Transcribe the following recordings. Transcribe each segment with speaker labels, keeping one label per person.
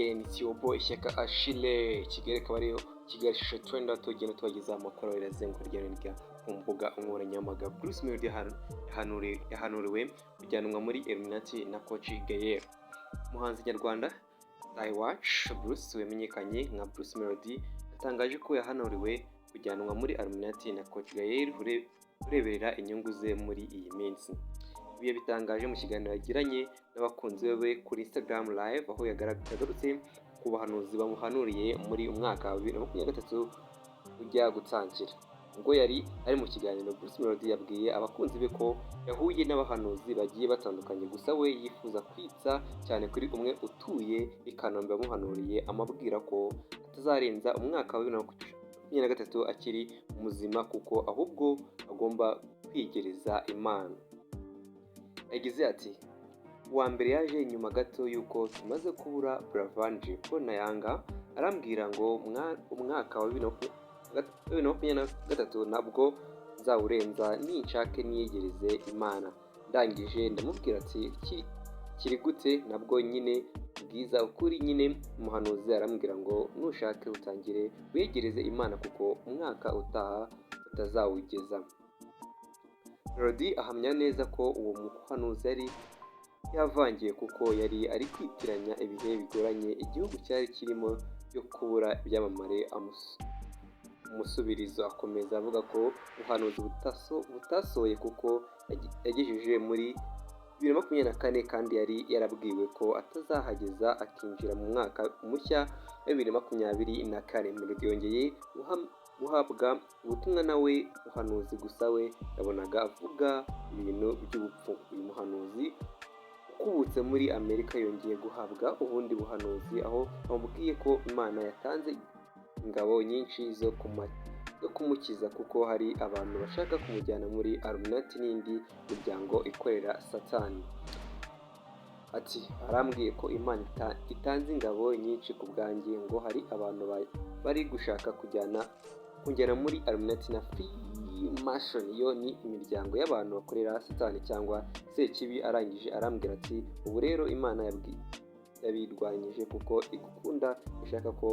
Speaker 1: It's your boy Ishyaka Ashile. Kigali akaba ariyo Kigali Shusho Trend, aho tugenda tubagezaho amakuru azenguruka hirya no hino ku mbuga nkoranyambaga. Bruce Melody yahanuriwe kujyanwa muri Illuminati na Coach Gael. Umuhanzi nyarwanda Iwacu Bruce wamenyekanye nka Bruce Melody yatangaje ko yahanuriwe kujyanwa muri Illuminati na Coach Gael ureberera inyungu ze muri iyi minsi. Ibi yabitangaje mu kiganiro yagiranye n'abakunzi be kuri Instagram Live, aho yagarutse ku bahanuzi bamuhanuriye muri umwaka wa 2023 ujya gutangira. Ubwo yari ari mu kiganiro, Bruce Melody yabwiye abakunzi be ko yahuye n'abahanuzi bagiye batandukanye, gusa we yifuza kwitsa cyane kuri umwe utuye i Kanombe wamuhanuriye amubwira ko atazarenza umwaka wa 2023 akiri muzima, kuko ahubwo agomba kwiyegereza Imana. Yagize ati: "Uwa mbere yaje nyuma gato y'uko tumaze kubura Buravan, Jay Polly na Yanga, arambwira ngo umwaka wa 2023 ntabwo nzawurenza, ninshake niyegereze Imana." Ndangije ndamubwira ati: "Kiri gute?" Nabwo nyine bwiza ukuri nyine, umuhanuzi arambwira ngo nushake utangire wiyegereze Imana kuko umwaka utaha utazawugeza. Melody ahamya neza ko uwo muhanuzi yari yavangiye, kuko yari ari kwitiranya ibihe bigoranye igihugu cyari kirimo byo kubura ibyamamare umusubirizo. Akomeza avuga ko ubuhanuzi butasohoye kuko yagejeje muri 2024 kandi yari yarabwiwe ko atazahageza, akinjira mu mwaka mushya wa 2024. Melody yongeye guhabwa ubutumwa nawe muhanuzi, gusa we yabonaga avuga ibintu by'ubupfu. Uyu muhanuzi ukubutse muri Amerika yongeye guhabwa ubundi buhanuzi, aho bamubwiye ko Imana yatanze ingabo nyinshi zo kumukiza, kuko hari abantu bashaka kumujyana muri Illuminati n'indi miryango ikorera Satani. Ati: "Arambwiye ko Imana itanze ingabo nyinshi ku bwanjye, ngo hari abantu bari gushaka kunjyana muri Illuminati na Freemason, iyo ni imiryango y'abantu bakorera Satani cyangwa Sekibi." Arangije arambwira ati: 'Ubu rero Imana yabirwanyije kuko igukunda, ishaka ko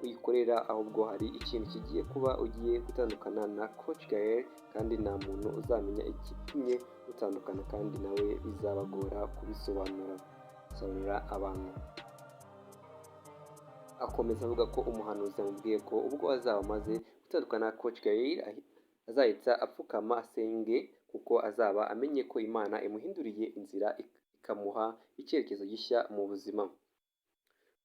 Speaker 1: uyikorera, ahubwo hari ikintu kigiye kuba, ugiye gutandukana na Coach Gael kandi nta muntu uzamenya igitumye mutandukana, kandi nawe bizabagora kubisobanura sobanurira abantu." Akomeza avuga ko umuhanuzi yamubwiye ko ubwo azaba amaze gutandukana na Coach Gael azahita apfukama asenge, kuko azaba amenye ko Imana imuhinduriye inzira, ikamuha icyerekezo gishya mu buzima.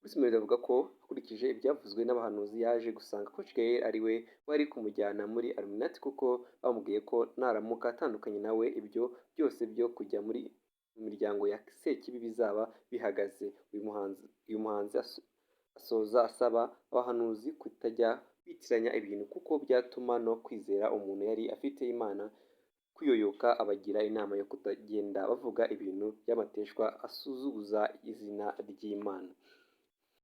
Speaker 1: Bruce Melody avuga ko akurikije ibyavuzwe n'abahanuzi yaje gusanga Coach Gael ari we wari kumujyana muri Illuminati, kuko bamubwiye ko naramuka atandukanye nawe ibyo byose byo kujya muri miryango ya Sekibi bizaba bihagaze. Uyu muhanzi asoza asaba abahanuzi kutajya bitiranya ibintu, kuko byatuma no kwizera umuntu yari afite Imana kuyoyoka, abagira inama yo kutagenda bavuga ibintu by'amateshwa asuzuguza izina ry'Imana.